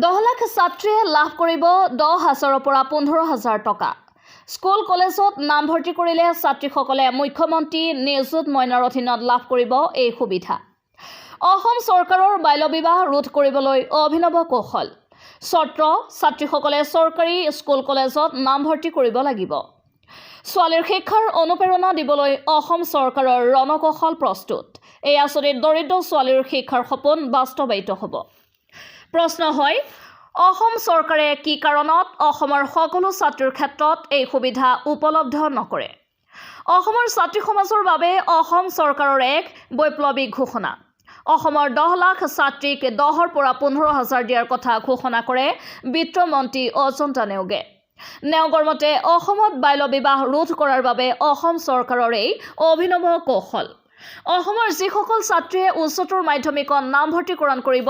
10 লাখ ছাত্ৰীয়ে লাভ কৰিব 10 হাজাৰৰ পৰা 15 হাজাৰ টকা। স্কুল কলেজত নামভৰ্তি কৰিলে ছাত্ৰীসকলে মুখ্যমন্ত্ৰী নিযুত মইনাৰ অধীনত লাভ কৰিব এই সুবিধা। অসম চৰকাৰৰ বাল্য বিবাহ ৰোধ কৰিবলৈ অভিনৱ কৌশল। চৰ্ত, ছাত্ৰীসকলে চৰকাৰী স্কুল কলেজত নামভৰ্তি কৰিব লাগিব। ছোৱালীৰ শিক্ষাৰ অনুপ্ৰেৰণা দিবলৈ অসম চৰকাৰৰ ৰণকৌশল প্ৰস্তুত। এই আঁচনিত দৰিদ্ৰ ছোৱালীৰ শিক্ষাৰ সপোন বাস্তৱায়িত হ'ব। প্ৰশ্ন হয়, অসম চৰকাৰে কি কাৰণত অসমৰ সকলো ছাত্ৰীৰ ক্ষেত্ৰত এই সুবিধা উপলব্ধ নকৰে? অসমৰ ছাত্ৰী সমাজৰ বাবে অসম চৰকাৰৰ এক বৈপ্লৱিক ঘোষণা। অসমৰ 10 লাখ ছাত্ৰীক 10ৰ পৰা 15 হাজাৰ দিয়াৰ কথা ঘোষণা কৰে বিত্তমন্ত্ৰী অজন্তা নেওগে। নেওগৰ মতে, অসমত বাল্য বিবাহ ৰোধ কৰাৰ বাবে অসম চৰকাৰৰ এই অভিনৱ কৌশল। অসমৰ যিসকল ছাত্ৰীয়ে উচ্চতৰ মাধ্যমিকত নামভৰ্তিকৰণ কৰিব,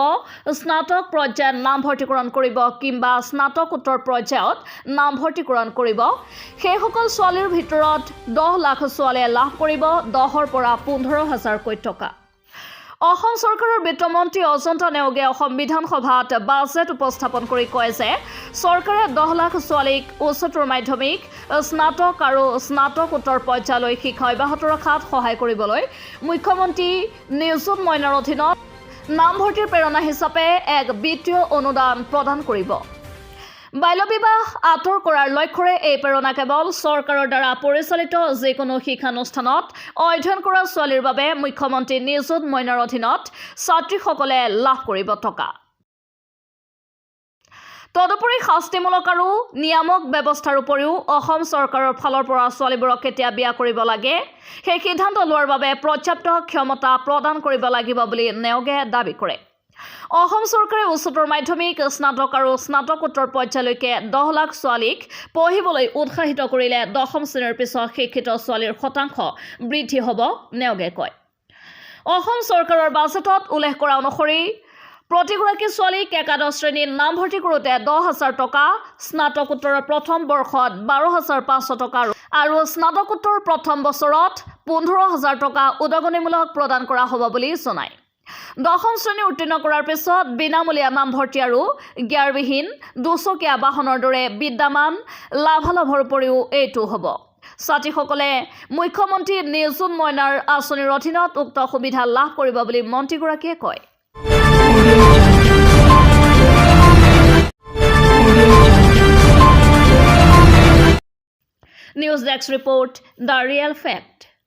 স্নাতক পৰ্যায়ত নামভৰ্তিকৰণ কৰিব কিম্বা স্নাতকোত্তৰ পৰ্যায়ত নামভৰ্তিকৰণ কৰিব, সেইসকল ছোৱালীৰ ভিতৰত 10 লাখ ছোৱালীয়ে লাভ কৰিব 10ৰ পৰা 15 হাজাৰকৈ টকা। অসম চৰকাৰৰ বিত্তমন্ত্ৰী অজন্তা নেওগে অসম বিধানসভাত বাজেট উপস্থাপন কৰি কয় যে চৰকাৰে 10 লাখ ছোৱালীক উচ্চতৰ মাধ্যমিক, স্নাতক আৰু স্নাতকোত্তৰ পৰ্যায়লৈ শিক্ষা অব্যাহত ৰখাত সহায় কৰিবলৈ মুখ্যমন্ত্ৰী নিযুত মইনাৰ অধীনত নামভৰ্তিৰ প্ৰেৰণা হিচাপে এক বিত্তীয় অনুদান প্ৰদান কৰিব। বাল্য বিবাহ আঁতৰ কৰাৰ লক্ষ্যৰে এই প্ৰেৰণা কেৱল চৰকাৰৰ দ্বাৰা পৰিচালিত যিকোনো শিক্ষানুষ্ঠানত অধ্যয়ন কৰা ছোৱালীৰ বাবে। মুখ্যমন্ত্ৰী নিযুত মইনাৰ অধীনত ছাত্ৰীসকলে লাভ কৰিব টকা। তদুপৰি শাস্তিমূলক আৰু নিয়ামক ব্যৱস্থাৰ উপৰিও অসম চৰকাৰৰ ফালৰ পৰা ছোৱালীবোৰক কেতিয়া বিয়া কৰিব লাগে, সেই সিদ্ধান্ত লোৱাৰ বাবে পৰ্যাপ্ত ক্ষমতা প্ৰদান কৰিব লাগিব বুলি নেওগে দাবী কৰে। অসম চৰকাৰে উচ্চতৰ মাধ্যমিক, স্নাতক আৰু স্নাতকোত্তৰ পৰ্যায়লৈকে 10 লাখ ছোৱালীক পঢ়িবলৈ উৎসাহিত কৰিলে দশম শ্ৰেণীৰ পিছত শিক্ষিত ছোৱালীৰ শতাংশ বৃদ্ধি হ'ব, নেওগে কয়। অসম চৰকাৰৰ বাজেটত উল্লেখ কৰা অনুসৰি প্ৰতিগৰাকী ছোৱালীক একাদশ শ্ৰেণীত নামভৰ্তি কৰোঁতে 10 হাজাৰ টকা, স্নাতকোত্তৰৰ প্ৰথম বৰ্ষত 12,500 টকা আৰু স্নাতকোত্তৰ প্ৰথম বছৰত 15 হাজাৰ টকা উদগনিমূলক প্ৰদান কৰা হ'ব বুলি জনায়। দশম শ্ৰেণী উত্তীৰ্ণ কৰাৰ পিছত বিনামূলীয়া নামভৰ্তি আৰু গিয়াৰবিহীন দুচকীয়া বাহনৰ দৰে বিদ্যমান লাভালাভৰ উপৰিও এইটো হ'ব। ছাত্ৰীসকলে মুখ্যমন্ত্ৰী নিযুত মইনাৰ আঁচনিৰ অধীনত উক্ত সুবিধা লাভ কৰিব বুলি মন্ত্ৰীগৰাকীয়ে কয়। Audio Jungle. Audio Jungle. News desk report, The Real Fact.